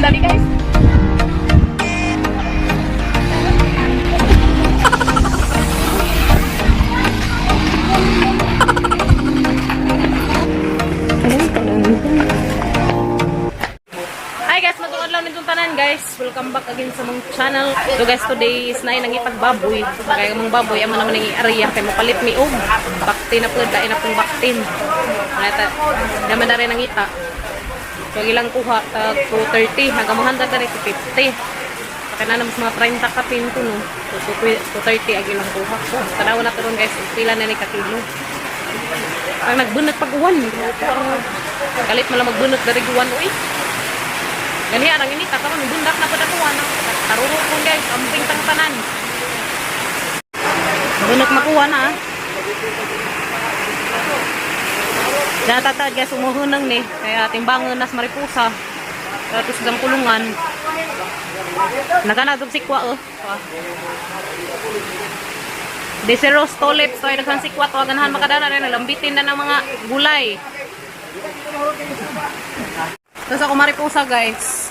Dali, guys. Hi guys, matungod lang nitong tanan, guys. Welcome back again sa mong channel. So guys, today is na nangitag baboy. Kaya mong baboy, amo naman ang area kay mopalit mi og baktin na pud, kain na pong baktin. Nata, naman na rin nangita. So ilang kuha tag 230 hanggang mohanda diri 250. Kaya na naman mga 30 ka pinto, no. So 230 ang ilang kuha. So tanaw na karon, guys, pila na ni ka kilo. Ang nagbunot pag uwan. Kalit man lang magbunot dari uwan uy. Gani arang ini karon bundak na pud ako ana. Taruro ko, guys, amping tang tanan. Bunot makuha na ah. Natatad guys, umuhunang ni. Kaya timbangan nas maripusa. Tapos gang kulungan. Naganadog sikwa oh. Deseros tolip so ay daghan sikwa to ganahan makadana na lambitin na ng mga gulay. Tapos ako maripusa, guys.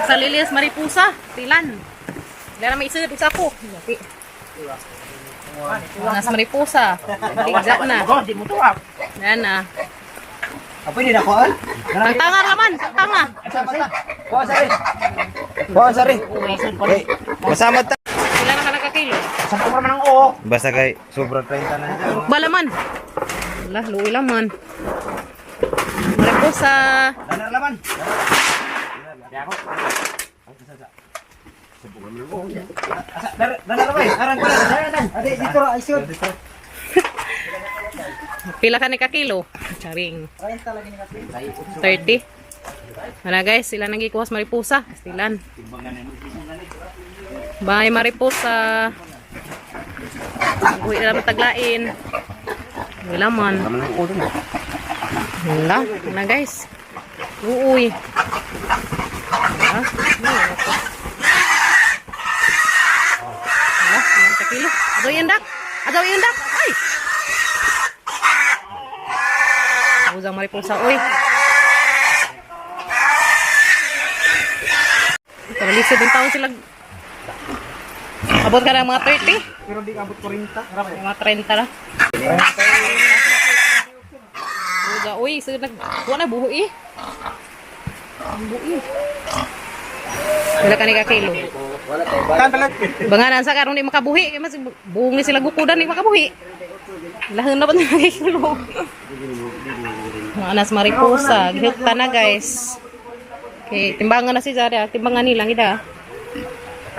Sa Lilias maripusa, tilan. Dara may isod isa ko. Nas maripusa. Ligzak na. Di mo tuwak. Yan na. Apa ini dah kuan? Ang tanga raman, ang tanga. Kuan sari. Kuan sari. Hey, masama ta. Sila na ka nakakilo. Sampo man ang oo. Basta kay sobra 30 na. Balaman. Wala, luwi laman. Maripusa. Danar laman. Danar bay, aran ko na. Ade dito ra isod. Pila ka ni kakilo? Charing. 30. Wala guys, sila nagikuha sa maripusa. Silan. Bye maripusa. Uwi na naman taglain. Wala man. Wala. Wala guys. Uwi. Wala. Wala. Wala kilo. Adaw yung dak. Adaw yung dak. Ay! Uzang maripusa. Uy. Kabalisod yung taon sila. Abot ka ng mga 30? Pero di abot 40. Mga 30 na. Uga, uy, so nag wala na buho eh. Ang buhi. Wala ka ni ka kilo. Kan talag. Banganan sa karon di makabuhi, kay mas buhong ni sila gukudan di makabuhi. Lahan na ba ni kilo? Mga anas mariposa, gihukta na, guys. Okay, timbangan na si Zara, timbangan nilang ida.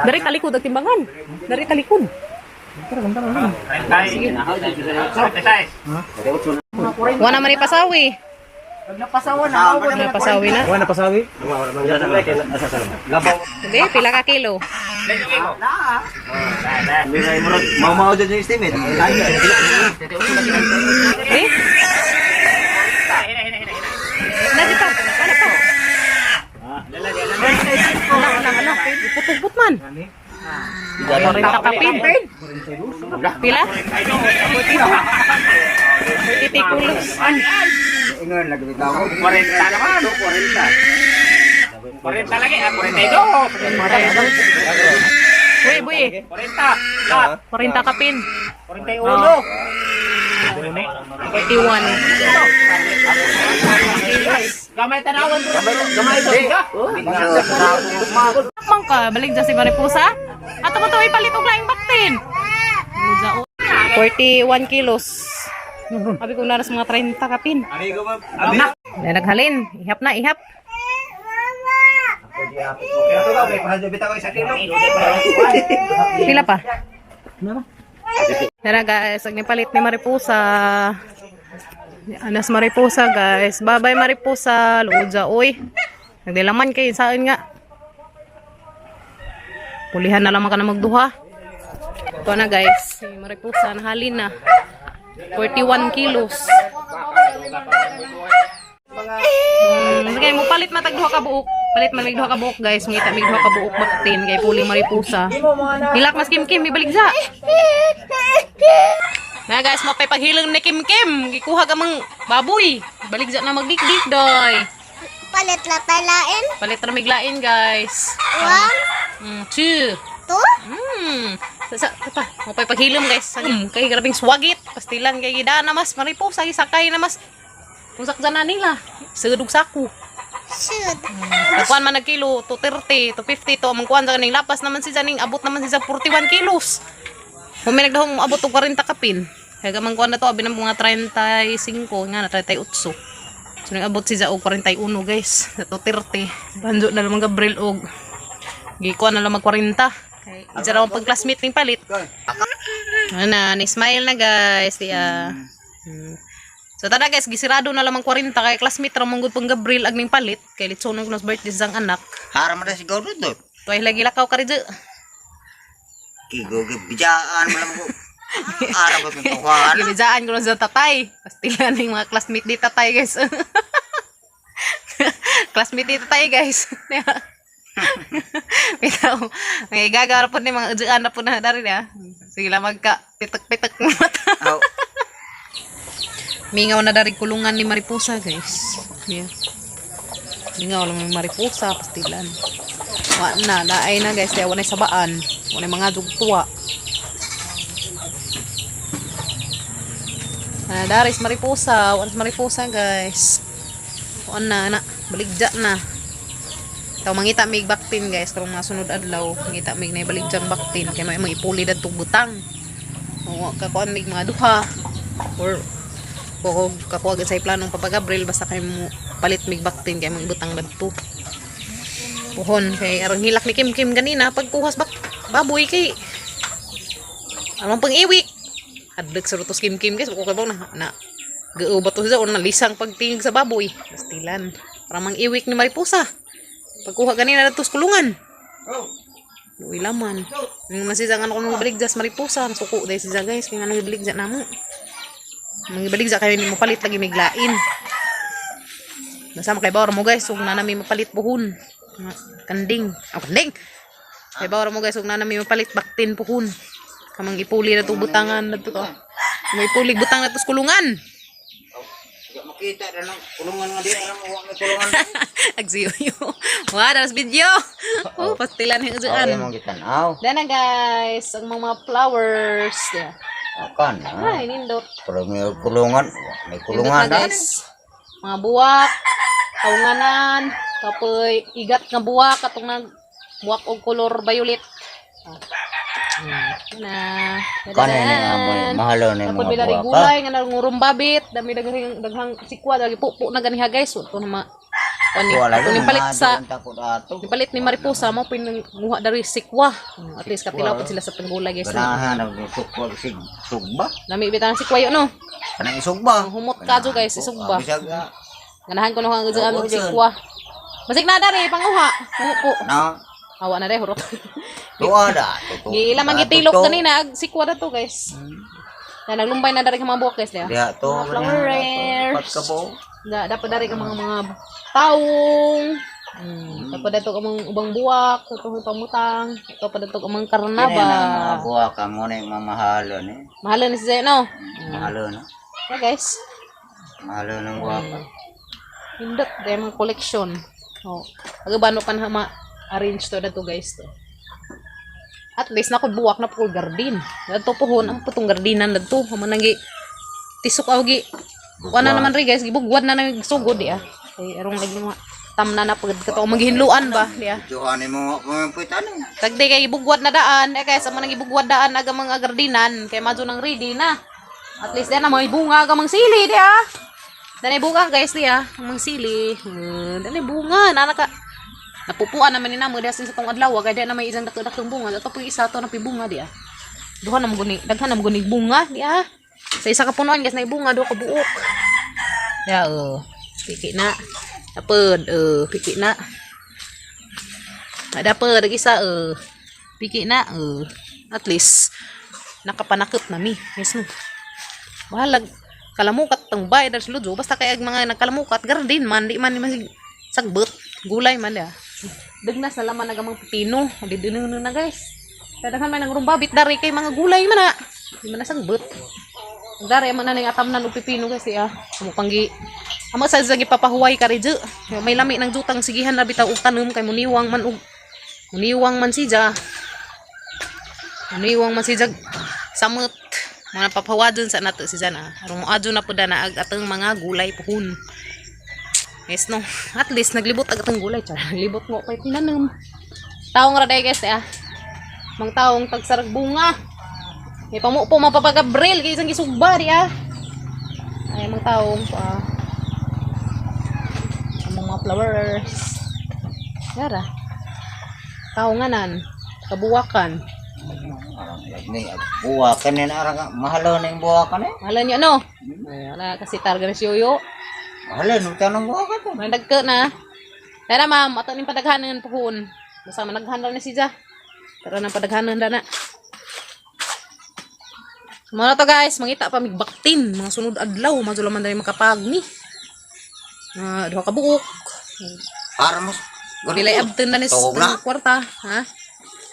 Dari talikod ang timbangan. Dari talikod. Wala man ipasawi. Napasawa na. Wala pasawi na. Wala pasawi? Labaw. Hindi, pila ka kilo. Mau-mau dyan yung estimate. Eh? Nadi pa. Wala pa. Ala, ala, ala. Iputuput man. 40 kapin. Pila? 42. 42 kilos. Ingon lagi bitaw. 40 naman. 40. 40 lagi, ah, 42. Uy, buy. 40. Lahat. 40 kapin. 41. 41. Gamay tanawan bro. Gamay gamay. Mang ka, balik dyan si Mariposa. Ato mo to, ipalit og laing baktin. Muja, oh. 41 kilos. Sabi ko naras mga 30 kapin. Na naghalin. Ihap na, ihap. Pila pa? Tara guys, ang nipalit ni Mariposa. Anas Mariposa, guys. Bye-bye Mariposa. Luja, oy. Nagdilaman kay saan nga. Pulihan na lamang ka na magduha. Ito na guys, si Mariposa nahalin na. 41 kilos. Sige, mo palit matag duha ka buok. Palit man mig duha ka buok, guys. Ngita mig duha ka buok baktin kay puling maripusa. Hilak mas Kim Kim ibalik sa. Na guys, mapay paghilang ni Kim Kim. Gikuha ka mang baboy. Balik sa na magdikdik doy. Palit la talain. Palit na miglain, guys. One, Two. two. Sa pa, mo pa'y paghilom, guys. Kay grabing swagit. Pastilan kay gidaan na mas mariposa sakay na mas. Kung sakjan na nila, sudog sako. Shoot. Kuan man nagkilo, 230, 250 to among kuan sa kaning lapas naman si Janing abot naman si sa 41 kilos. Kung may nagdahong abot og 40 kapin. Kaya gamang kuan na to abi ng mga 35 nga na 38. So nag-abot si og 41, guys. Sa 230. Banjo na lang Gabriel og gikuan na lang mag 40. Kay isa raw ang pag-classmate ning palit. Ano na, ni-smile na, guys. Diya. So tara guys, gisirado na lamang 40 kay classmate ra mong gud pang Gabriel ag ning palit kay litsonon ko na sa birthday sa ang anak. Haram na siguro do. Tuay lagi lakaw ka rin. Kigo gibijaan mo lang ko. Ara ba kung tuwan? Ginidjaan ko na sa tatay. Pastilan yung mga classmate di tatay, guys. Classmate di tatay, guys. Bitaw. May gagawin po ni mga udyaan na po na dari na. Sige lang magka pitak-pitak ng mata. Aw. Mingaw na dari kulungan ni Mariposa, guys. Yeah. Mingaw lang ni Mariposa, pastilan. Wa na, naay na, guys. Kaya wala sabaan. Wala mga dugtuwa. Ah, daris Mariposa, wala Mariposa, guys. Kuan na na, baligja na. Taw mangita mig baktin, guys, karong mga sunod adlaw, mangita mig na baligjang baktin kay may mga ipuli dadto butang. Oo, kakuan mig mga duha or ko kakuha gid sa planong Papa Gabriel basta kay mo palit mig baktin kay mong ibutang dadto. Puhon kay aron hilak ni Kim Kim ganina pagkuhas bak baboy kay amang pang-iwik. Hadlok sa rutos Kim Kim, guys, ko kay na na gao ba to siya o nalisang pagtingig sa baboy. Pastilan. Para mang-iwik ni Mariposa. Pagkuha ganina datos kulungan. Luwi laman. Yung masisa nga ako nung baligja sa Mariposa. Nasuko dahil siya, guys. Kaya nga nung baligja na mo. Nung baligja kayo ni mo palit lagi miglain. Nasama kay bawar mo, guys. Kung na namin mapalit puhon. Nga, kanding. Oh, kanding! Kay bawar mo, guys. Kung na namin mapalit baktin puhon. Kamang ipuli na to butangan na to. May ipuli butang na to sa kulungan. Makita na ng kulungan nga di alam mo may kulungan. Agsiyo. Wah, dalas video. Oh, pastilan yung Aw, dyan. imong gitan-aw. Then na, guys, ang mga flowers. Yeah. Akan. Ay, nindot. Pero may kulungan, may Nindot kulungan na, guys. Mga buwak, kaunganan, kapoy, igat nga buwak, katong nag buwak og kolor violet. Ah. Na. Kanin ni amoy mahalo ni Tapos mga bila rin buwak. gulay nga nangurong babit, dami daghang daghang sikwa dagi pupo na ganiha, guys. So, ito na ma kuan ni Wala ito ni palit sa takot ato. Nipalit ni Mariposa mo pinanguha dari sikwa. At least katilaw po sila sa panggulay, guys. Ganahan ang sugba sig sugba. Nami bitan si kwayo no. Kanang isugba. Ang humot ka jo, guys, isugba. Bisag ah, Ganahan ko no ang Oo, ang sikwa. Basig na dari panguha. Humo ko. Na Awa na dai hurot. tuwa da. Tuto. Giila man gitilok kanina ag sikwa na to, guys. Na naglumbay na dari ka mga buhok, guys, diya. Diha to. Mga flowers. Pat ka po. Na dapat dari ka mga taong. Dapat dato ka mga ubang buwak, ito yung pamutang, ito pa dato ka mga Kini karnaba. na mga buwak ang muna yung mamahalo ni. Mahalo ni si Zay, no? Mahalo na. Okay, guys. Mahalo ng buwak. Hindot, dahil mga collection. Oh. Agabano pa na ma-arrange to na to, guys, to. At least nako buwak na po garden. Dadto pohon ang putong gardinan dadto. Amo nang gi tisok aw gi. Kuan na naman ri, guys, gibugwad na nang sugod di ah. Kay arong lagi mga tam na na pagod kato maghinluan ba di ah. Johan mo pumpitan. Tagdi kay gibugwad na daan, eh guys, amo nang gibugwad daan aga mga gardinan kay madyo nang ready na. At least di na may bunga aga mang sili di ah. Danay bunga, guys, di ah, ang mang sili. Danay bunga na naka napupuan naman ni namo diha sa tong adlaw kay di na may isang dako-dakong bunga. Ato po yung isa to na bunga di ah. Duha na mo guni, daghan na mo guni bunga di ah. Sa isa ka punuan, guys, na bunga duha ka buok. Ya oh. Piki na. Apod, oh, piki na. Ada pa, dag isa, oh. Piki na, oh. At least, nakapanakot na mi. Yes, no. Bahalag, kalamukat tang bay dar sa lujo. Basta kay ag mga nagkalamukat, garden man, di man ni masig sagbot. Gulay man da. Dagnas na laman nagamang pipino. Di dinunun na, guys. Daghan man ang rumbabit dari kay mga gulay man na. Di man na sagbot. Dari man na ning atamnan og pipino kasi ah. Amo panggi amo sa sa gipapahuway ka ridyo. May lami ng jutang sigihan ra bitaw og tanom kay muniwang man og muniwang man siya. Muniwang man siya samot. Mga papawadon sa nato si Jan ah. Aron moadyo na pud na ag atong mga gulay puhon. Yes no. At least naglibot ag atong gulay char. Naglibot mo kay tinanom. Taong ra day guys ah. Mang taong tagsarag bunga. May pamupo mapapagabril kay isang gisugba di ah. Ay mang taong pa. Ang mga flowers. Yara. Taonganan. Kabuwakan. Ni buwakan ni na ka. Mahalo na yung buwakan eh. Mahalan niyo ano? Ay, wala kasi targa na si Yoyo. Mahalo no tanong buwakan to. Managka na. Tara ma'am, ato ning padaghanan puhon. Basta managhan na si Ja. Tara na padaghanan na na. Muna to guys, mangita pa migbaktin mga sunod adlaw, madula man dali makapagni. Duha ka buok. Para mas Dilay abten na ni Tuog na. kwarta, ha?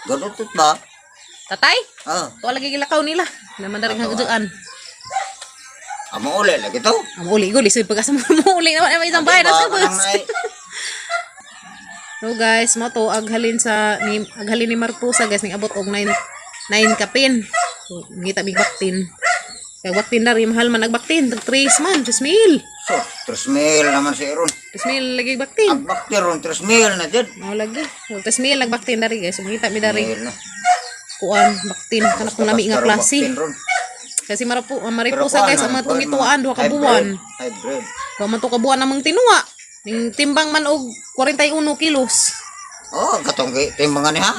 Ganutot ba? Tatay, Ah, tuwa lagi gilakaw nila. Naman dari hanggang amo uli lagi to. Ang uli ko, lisod pag asa mo uli naman ay isang bahay na sa bus. So guys, mo to aghalin sa ni aghalin ni Marpusa guys ning abot og 9 9 kapin. So ngita mig baktin. Kay baktin na rin mahal man ag baktin, tag 3 man, 3 mil. So, 3 mil naman si Aaron. 3 mil lagi baktin. Ang bakti ron, 3 mil na dyan. Mao lagi. So 3 mil ag baktin dari guys. So ngita mi dari Mil na. kuan baktin kana kung lami nga Basta klase. baktin ron. Kasi marapu Pero maripusa kuan guys ang man, mga kuan tumituan man, duha ka hybrid, buwan. Hybrid. Duha man to ka buwan namang tinua. Ning timbang man og 41 kilos. Oh, katong timbangan ni ha.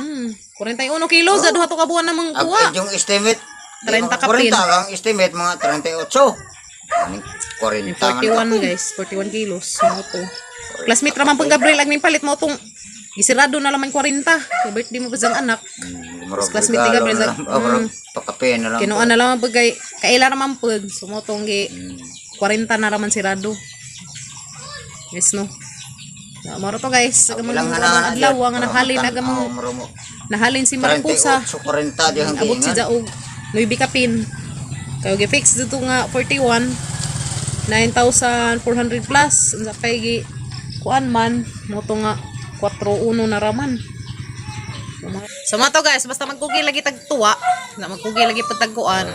41 kilos oh. Duha to ka buwan namang Ang kuha. inyong estimate, 30 di mga kapin. 40 ang estimate mga 38. Aning 40 man 41 guys, 41 kilos mo to. Classmate raman pang Gabriel ang ning palit mo tong gisirado na laman 40. Kay birthday mo pa sang anak. Murag Classmate ni regalo Gabriel, na lang. Oh, murag pakape na lang. Kinuha na lang pag kay kaila raman pag so mo tong gi 40 na raman sirado. Yes no. Na maro to guys, sa Ilang mga nga na adlaw nga nahalin aga mo nahalin si Marpusa. 38, 40 di hanggang Abot si Jaog 9 kapin. Kaya gi-fix dito nga 41 9,400 plus unsa kay gi kuan man mo to nga 4-1 na raman. So mga to guys, basta magkugi lagi tag tuwa, na magkugi lagi patagkuan.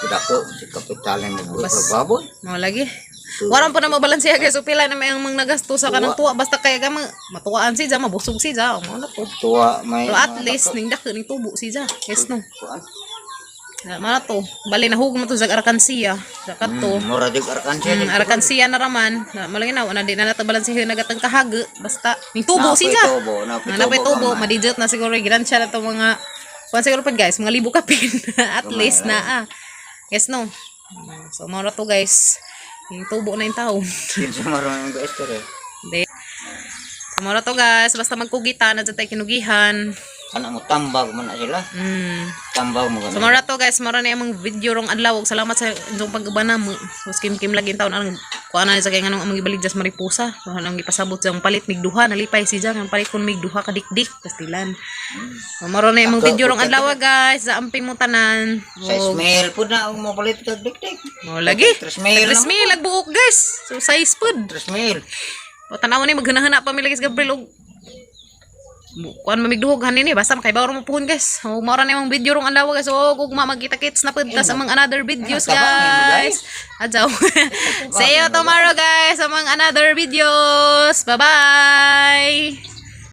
Dako si kapital ni mo baboy. Mo lagi. Waran po na mabalansiya guys, so pila na may ang mga nagasto sa kanang tuwa basta kaya ga matuwaan si Ja, mabusog si Ja, mo na po. Tuwa may Pero at least ning dako ning tubo si Ja. Yes no. Kuan. Na mana to, bali nahug mo to sa arkansiya, sa kato. Mura jud arkansiya. Arkansiya na raman. Na, malagi na, na di na nato balansehin nagatang kahag. Basta, ning tubo Napay siya. tubo, napay Na, napay tubo tubo, gamay. madijot na siguro giransya na to mga kuan siguro pud guys, mga libo kapin. At least na ah. Yes no. So mao ra to guys. Ning tubo na yung taon. Kinsa maron ang istorya. Hindi. So mao ra to guys, basta magkugita na dyan tayo kinugihan. Kana mo tambag man na sila. Tambag mo So ganun. mara to guys, mara na among video rong adlaw. Ug salamat sa inyong pag-uban namo. So kim kim lagi taon ang kuan na sa kay nganong among gibaligya sa Mariposa. So anong gipasabot sa among palit mig duha nalipay si Jang ang palit kon mig duha ka dikdik pastilan. So mara na among video rong adlaw guys. Sa amping mo tanan. Sa smell pud na mo palit kag dikdik. Mo lagi. 3 mil. 3 mil ag buok guys. So size pud. 3 mil. O tanaw ni maghunahuna pa mi lagi sa Gabriel og kuan mamigduhog hanin ni basta makaibaw ra mo puhon guys. O mao ra na imong video rong adlaw guys. O ugma magkita kits na pud ta sa mga another videos tabang mo, guys. Adyaw. See you tomorrow guys sa mga another videos. Bye bye.